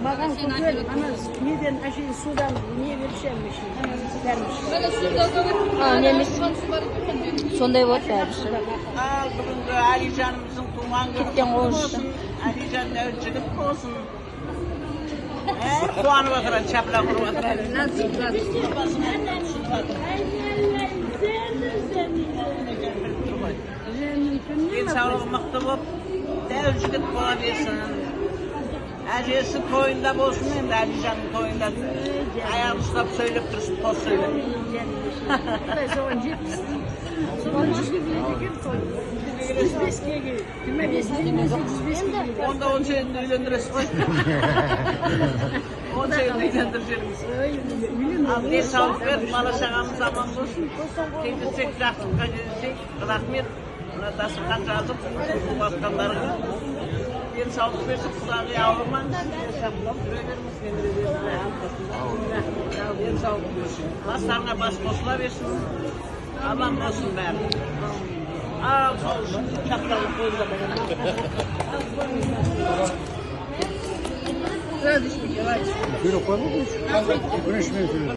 Маған көкел, ана неден әшейін судан не беріп ішемін. Немес. Сондай болады бәрі. Ал бүгінгі Әлижанымыздың туған күні Кеткен құтты ғой. болсын. Әлижан дәу жігіт болсын. Қуанып отырады, шапалақ ұрып отырады. Денсаулығы мықты болып, дәу жігіт бола берсін. Әжесі тойында болсын енді, Әлижанның тойында. Аяғын ұстап сөйлеп тұрсын, қос сөйлеп. Құдай соған жеткізсін. Соған 100-ге келеді екен той. 105-ке келеді. 25-ке келмесе 105-ке келеді. Онда 18-інде үйлендіресіз ғой. 18-інде үйлендіріп жіберіңіз. Ал денсаулық беріп, бала шағамыз аман болсын. Кездессек, жақсылыққа кездессек. Рахмет. Мына дастархан жазып, туысқандарға денсаулық берсін, құдағи ауырмаңыз. Жүре беріңіз, денсаулық берсін. Бастарыңа бас қосыла берсін. Аман болсын бәрі. Ал сол үшін шапалақ қойыңыздар. Buyurun koyma.